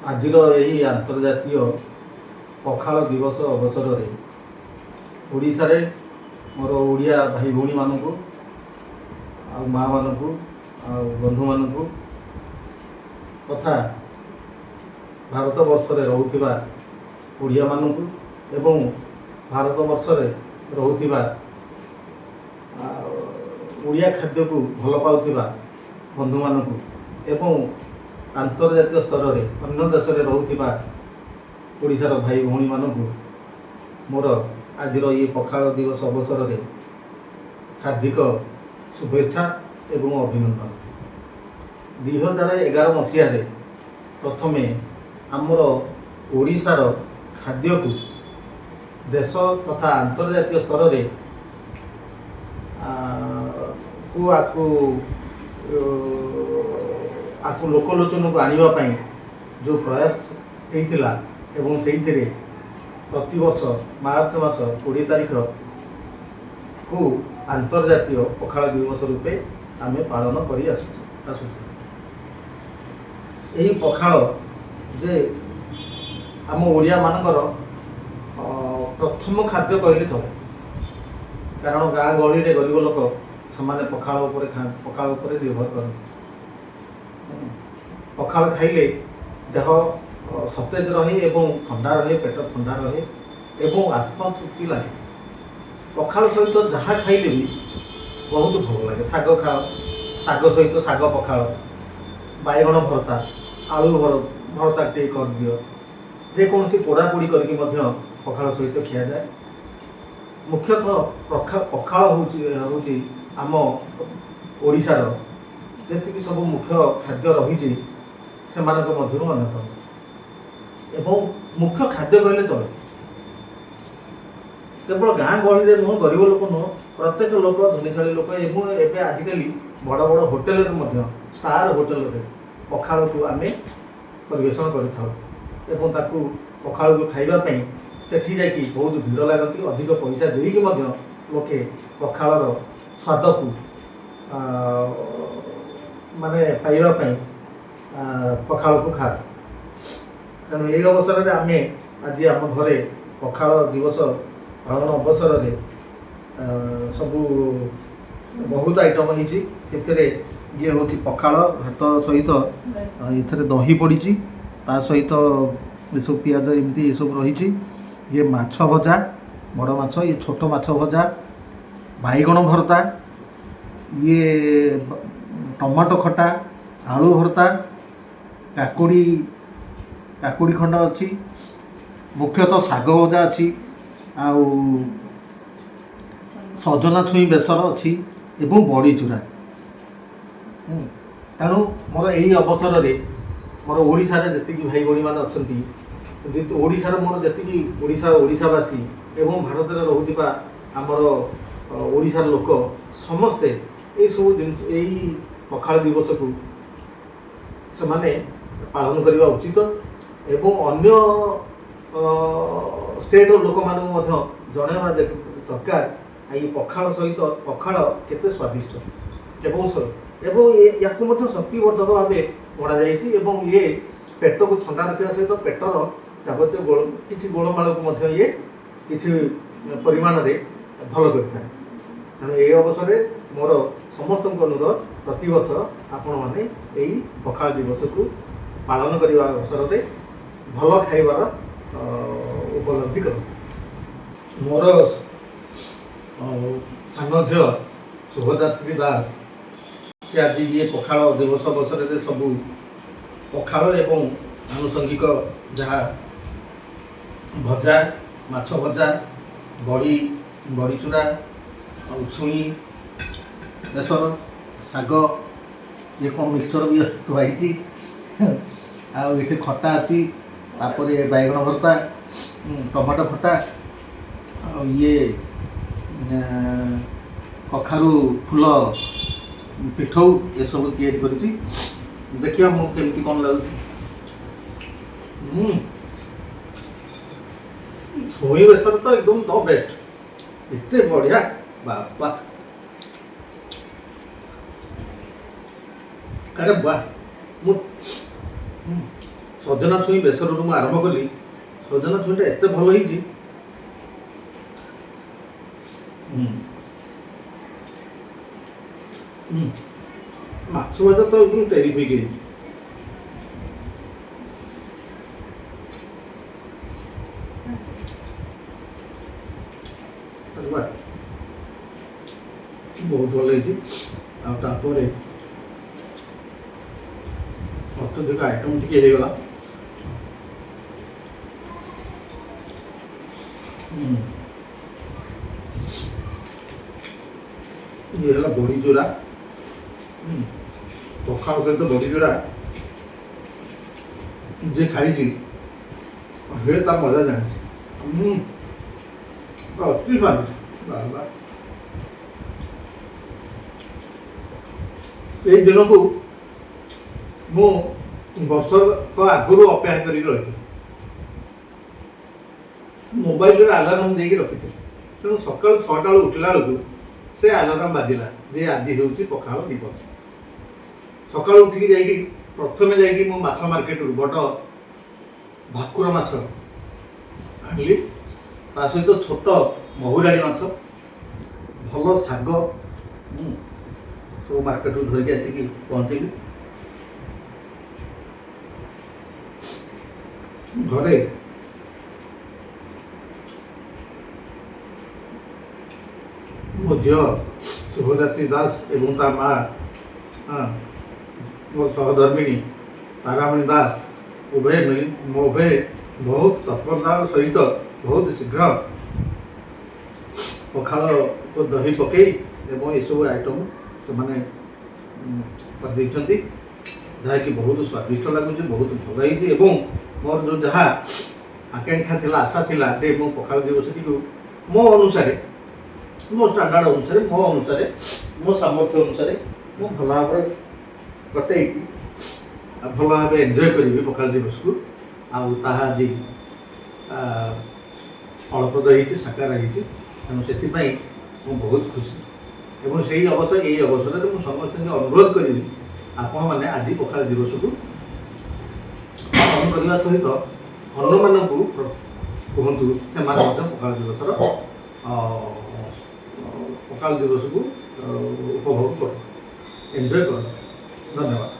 ଆଜିର ଏହି ଆନ୍ତର୍ଜାତୀୟ ପଖାଳ ଦିବସ ଅବସରରେ ଓଡ଼ିଶାରେ ମୋର ଓଡ଼ିଆ ଭାଇ ଭଉଣୀମାନଙ୍କୁ ଆଉ ମାଆମାନଙ୍କୁ ଆଉ ବନ୍ଧୁମାନଙ୍କୁ ତଥା ଭାରତବର୍ଷରେ ରହୁଥିବା ଓଡ଼ିଆମାନଙ୍କୁ ଏବଂ ଭାରତବର୍ଷରେ ରହୁଥିବା ଓଡ଼ିଆ ଖାଦ୍ୟକୁ ଭଲ ପାଉଥିବା ବନ୍ଧୁମାନଙ୍କୁ ଏବଂ ଆନ୍ତର୍ଜାତୀୟ ସ୍ତରରେ ଅନ୍ୟ ଦେଶରେ ରହୁଥିବା ଓଡ଼ିଶାର ଭାଇ ଭଉଣୀମାନଙ୍କୁ ମୋର ଆଜିର ଇଏ ପଖାଳ ଦିବସ ଅବସରରେ ହାର୍ଦ୍ଦିକ ଶୁଭେଚ୍ଛା ଏବଂ ଅଭିନନ୍ଦନ। 2011 ମସିହାରେ ପ୍ରଥମେ ଆମର ଓଡ଼ିଶାର ଖାଦ୍ୟକୁ ଦେଶ ତଥା ଆନ୍ତର୍ଜାତୀୟ ସ୍ତରରେ କୁ ଆକୁ ଆକୁ ଲୋକଲୋଚନକୁ ଆଣିବା ପାଇଁ ଯେଉଁ ପ୍ରୟାସ ହେଇଥିଲା ଏବଂ ସେଇଥିରେ ପ୍ରତିବର୍ଷ ମାର୍ଚ୍ଚ ମାସ 20 ତାରିଖକୁ ଆନ୍ତର୍ଜାତୀୟ ପଖାଳ ଦିବସ ରୂପେ ଆମେ ପାଳନ କରି ଆସୁଛୁ। ଏହି ପଖାଳ ଯେ ଆମ ଓଡ଼ିଆମାନଙ୍କର ପ୍ରଥମ ଖାଦ୍ୟ କହିଲେ ଚଳେ, କାରଣ ଗାଁ ଗହଳିରେ ଗରିବ ଲୋକ ସେମାନେ ପଖାଳ ଉପରେ ନିର୍ଭର କରନ୍ତି। ପଖାଳ ଖାଇଲେ ଦେହ ସତେଜ ରହେ ଏବଂ ଥଣ୍ଡା ରହେ, ପେଟ ଥଣ୍ଡା ରହେ ଏବଂ ଆତ୍ମତୃପ୍ତି ଲାଗେ। ପଖାଳ ସହିତ ଯାହା ଖାଇଲେ ବି ବହୁତ ଭଲ ଲାଗେ। ଶାଗ ଖାଅ, ଶାଗ ସହିତ ଶାଗ ପଖାଳ, ବାଇଗଣ ଭର୍ତ୍ତା, ଆଳୁ ଭର୍ତ୍ତା ଟିକେ କରିଦିଅ, ଯେକୌଣସି ପୋଡ଼ାପୋଡ଼ି କରିକି ମଧ୍ୟ ପଖାଳ ସହିତ ଖିଆଯାଏ। ମୁଖ୍ୟତଃ ପଖାଳ ହେଉଛି ଆମ ଓଡ଼ିଶାର ଯେତିକି ସବୁ ମୁଖ୍ୟ ଖାଦ୍ୟ ରହିଛି, ସେମାନଙ୍କ ମଧ୍ୟରୁ ଅନ୍ୟତମ ଏବଂ ମୁଖ୍ୟ ଖାଦ୍ୟ କହିଲେ ଚଳେ। କେବଳ ଗାଁ ଗହଳିରେ ନୁହଁ, ଗରିବ ଲୋକ ନୁହଁ, ପ୍ରତ୍ୟେକ ଲୋକ, ଧନୀଶାଳୀ ଲୋକ ଏବଂ ଏବେ ଆଜିକାଲି ବଡ଼ ବଡ଼ ହୋଟେଲରେ ମଧ୍ୟ, ଷ୍ଟାର ହୋଟେଲରେ ପଖାଳକୁ ଆମେ ପରିବେଷଣ କରିଥାଉ ଏବଂ ତାକୁ ପଖାଳକୁ ଖାଇବା ପାଇଁ ସେଠି ଯାଇକି ବହୁତ ଭିଡ଼ ଲାଗନ୍ତି। ଅଧିକ ପଇସା ଦେଇକି ମଧ୍ୟ ଲୋକେ ପଖାଳର ସ୍ୱାଦକୁ ମାନେ ପାଇବା ପାଇଁ ପଖାଳକୁ ଖାଆନ୍ତି। ତେଣୁ ଏହି ଅବସରରେ ଆମେ ଆଜି ଆମ ଘରେ ପଖାଳ ଦିବସ ପାଳନ ଅବସରରେ ସବୁ ବହୁତ ଆଇଟମ୍ ହେଇଛି। ସେଥିରେ ଇଏ ହେଉଛି ପଖାଳ ଭାତ ସହିତ ଏଥିରେ ଦହି ପଡ଼ିଛି, ତା ସହିତ ଏସବୁ ପିଆଜ ଏମିତି ଏସବୁ ରହିଛି। ଇଏ ମାଛ ଭଜା, ବଡ଼ ମାଛ, ଇଏ ଛୋଟ ମାଛ ଭଜା, ବାଇଗଣ ଭର୍ତ୍ତା, ଇଏ ଟମାଟୋ ଖଟା, ଆଳୁ ଭର୍ତ୍ତା, କାକୁଡ଼ି ଖଣ୍ଡ ଅଛି, ମୁଖ୍ୟତଃ ଶାଗ ଭଜା ଅଛି ଆଉ ସଜନା ଛୁଇଁ ବେସର ଅଛି ଏବଂ ବଡ଼ି ଚୁରା। ତେଣୁ ମୋର ଏଇ ଅବସରରେ ମୋର ଓଡ଼ିଶାରେ ଯେତିକି ଭାଇ ଭଉଣୀମାନେ ଅଛନ୍ତି, ଯେହେତୁ ଓଡ଼ିଶାର ମୋର ଯେତିକି ଓଡ଼ିଶାବାସୀ ଏବଂ ଭାରତରେ ରହୁଥିବା ଆମର ଓଡ଼ିଶାର ଲୋକ ସମସ୍ତେ ଏଇସବୁ ଜିନିଷ, ଏଇ ପଖାଳ ଦିବସକୁ ସେମାନେ ପାଳନ କରିବା ଉଚିତ ଏବଂ ଅନ୍ୟ ଷ୍ଟେଟ୍ର ଲୋକମାନଙ୍କୁ ମଧ୍ୟ ଜଣାଇବା ଦରକାର ଏଇ ପଖାଳ ସହିତ ପଖାଳ କେତେ ସ୍ୱାଦିଷ୍ଟ ଏବଂ ୟାକୁ ମଧ୍ୟ ଶକ୍ତିବର୍ଦ୍ଧକ ଭାବେ ଗଣାଯାଇଛି ଏବଂ ଇଏ ପେଟକୁ ଥଣ୍ଡା ରଖିବା ସହିତ ପେଟର ଯାବତୀୟ କିଛି ଗୋଳମାଳକୁ ମଧ୍ୟ ଇଏ କିଛି ପରିମାଣରେ ଭଲ କରିଥାଏ। ତେଣୁ ଏହି ଅବସରରେ ମୋର ସମସ୍ତଙ୍କୁ ଅନୁରୋଧ, ପ୍ରତିବର୍ଷ ଆପଣମାନେ ଏହି ପଖାଳ ଦିବସକୁ ପାଳନ କରିବା ଅବସରରେ ଭଲ ଖାଇବାର ଉପଲବ୍ଧି କରନ୍ତୁ। ମୋର ସାନ ଝିଅ ଶୁଭଦାତ୍ରୀ ଦାସ, ସେ ଆଜି ଇଏ ପଖାଳ ଦିବସ ଅବସରରେ ସବୁ ପଖାଳ ଏବଂ ଆନୁଷଙ୍ଗିକ ଯାହା ଭଜା, ମାଛ ଭଜା, ବଡ଼ି, ବଡ଼ିଚୁରା ଆଉ ଛୁଇଁ ବେସର, ଶାଗ, ଇଏ କ'ଣ ମିକ୍ସଚର ବି ଥୁଆ ହେଇଛି ଆଉ ଏଠି ଖଟା ଅଛି, ତାପରେ ବାଇଗଣ ଭର୍ତ୍ତା, ଟମାଟୋ ଖଟା ଆଉ ଇଏ କଖାରୁ ଫୁଲ ପିଠଉ, ଏସବୁ ତିଆରି କରିଛି। ଦେଖିବା ମୁଁ କେମିତି କ'ଣ ଲାଗୁଛି। ଛୁଇଁ ବେସର ତ ଏକଦମ the best, ଏତେ ବଢ଼ିଆ, ବାବା, ଆରେ ବାহ। ମୁଁ ସଜନା ଛୁଇଁ ବେସରରୁ ମୁଁ ଆରମ୍ଭ କଲି। ସଜନା ଛୁଇଁଟା ଏତେ ଭଲ ହେଇଛି। ହୁଁ ହୁଁ ମାଛ ଭଜା ତ ଏକଦମ ଟେରିଫିକ୍ ହେଇଛି। ଆରେ ବାଃ, ବହୁତ ଭଲ ହେଇଛି। ଆଉ ତାପରେ ଅତ୍ୟଧିକ ଆଇଟମ୍ ଟିକେ ହେଇଗଲା। ଇଏ ହେଲା ବଡ଼ି ଚୁରା। ପଖାଳ ସହିତ ବଡ଼ି ଚୁରା ଯିଏ ଖାଇଛି, ସେ ତା ମଜା ଜାଣିଛି। ଅତି ସ୍ୱାଦିଷ୍ଟ। ବାଃ ବାଃ। ଏଇ ଦିନକୁ ମୁଁ ବର୍ଷକ ଆଗରୁ ଅପେକ୍ଷା କରିକି ରହିଥିଲି। ମୋବାଇଲରେ ଆଲାରାମ ଦେଇକି ରଖିଥିଲି। ତେଣୁ ସକାଳୁ 6ଟା ବେଳୁ ଉଠିଲା ବେଳକୁ ସେ ଆଲାରାମ ବାଜିଲା ଯେ ଆଜି ହେଉଛି ପଖାଳ ଦିବସ। ସକାଳୁ ଉଠିକି ଯାଇକି, ପ୍ରଥମେ ଯାଇକି ମୁଁ ମାଛ ମାର୍କେଟରୁ ବଡ଼ ଭାକୁର ମାଛ ଆଣିଲି, ତା ସହିତ ଛୋଟ ମହୁରାଳି ମାଛ, ଭଲ ଶାଗ, ସବୁ ମାର୍କେଟରୁ ଧରିକି ଆସିକି ପହଞ୍ଚିଲି ଘରେ। ମୋ ଝିଅ ଶୁଭଯାତ୍ରୀ ଦାସ ଏବଂ ତା ମା, ହଁ, ମୋ ସହଧର୍ମିଣୀ ତାରାମଣୀ ଦାସ ଉଭୟ ମିଳି ଉଭୟ ବହୁତ ତତ୍ପରତାର ସହିତ ବହୁତ ଶୀଘ୍ର ପଖାଳକୁ ଦହି ପକାଇ ଏବଂ ଏସବୁ ଆଇଟମ୍ ସେମାନେ କରିଦେଇଛନ୍ତି, ଯାହାକି ବହୁତ ସ୍ୱାଦିଷ୍ଟ ଲାଗୁଛି, ବହୁତ ଭଲ ହେଇଛି। ଏବଂ ମୋର ଯେଉଁ ଯାହା ଆକାଂକ୍ଷା ଥିଲା, ଆଶା ଥିଲା ଯେ ମୁଁ ପଖାଳ ଦିବସଟିକୁ ମୋ ଅନୁସାରେ, ମୋ ଷ୍ଟାଣ୍ଡାର୍ଡ଼ ଅନୁସାରେ, ମୋ ଅନୁସାରେ, ମୋ ସାମର୍ଥ୍ୟ ଅନୁସାରେ ମୁଁ ଭଲ ଭାବରେ କଟେଇକି ଆଉ ଭଲ ଭାବେ ଏନ୍ଜୟ କରିବି ପଖାଳ ଦିବସକୁ, ଆଉ ତାହା ଆଜି ଫଳପ୍ରଦ ହେଇଛି, ସାକାର ହେଇଛି। ତେଣୁ ସେଥିପାଇଁ ମୁଁ ବହୁତ ଖୁସି ଏବଂ ସେଇ ଅବସର ଏଇ ଅବସରରେ ମୁଁ ସମସ୍ତଙ୍କୁ ଅନୁରୋଧ କରିବି, ଆପଣମାନେ ଆଜି ପଖାଳ ଦିବସକୁ ପାଳନ କରିବା ସହିତ ଅନ୍ୟମାନଙ୍କୁ କୁହନ୍ତୁ, ସେମାନେ ମଧ୍ୟ ପଖାଳ ଦିବସକୁ ଉପଭୋଗ କରନ୍ତୁ, ଏନ୍ଜୟ କରନ୍ତୁ। ଧନ୍ୟବାଦ।